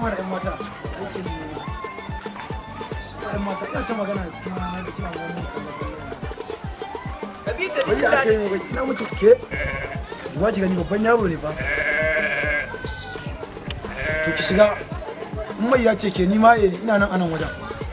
Gama da 'yan mata. Aikin 'yan mata, ina ta magana kuma na ga kina wani. Ka bi ta. Wai ya aka yi ne? Wai ina mutu ke? Duba ki gani, babban yaro ne fa. To ki shiga. In mai ya ce ke, ni ma ne ina nan anan wajen.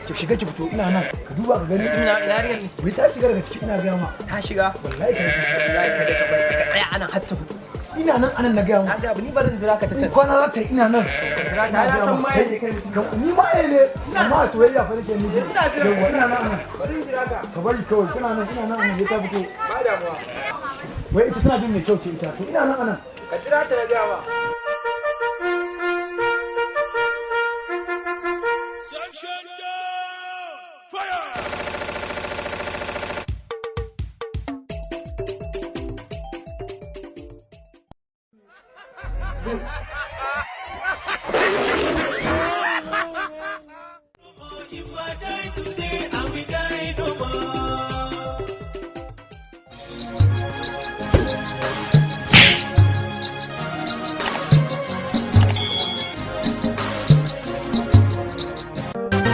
Ki shiga ki fito, ina nan. Ka duba ka gani. Ina ina yarinyar ne? Wai ta shiga daga ciki, ina gaya ma. Ta shiga? Wallahi ta shiga. Wallahi kada ka bari ka tsaya anan har ta fito. Ina nan anan, na gaya ma. Na ga ni, barin jira ka ta In sani. kwana za ta yi, ina nan. Jira Ina ta, na gaya san ma. maye ne kai mutum. Ni maye ne, amma a soyayya fa nake nufi. Ina jira. Yawwa, ina nan anan. Barin jira ka. Ka bari kawai, ina nan, ina nan anan, sai ta fito. Ba damuwa. Wai ita tana jin mai kyau ce ita. To ina nan anan. Ka jira ta, na gaya ma. Section down! Fire! If I die today,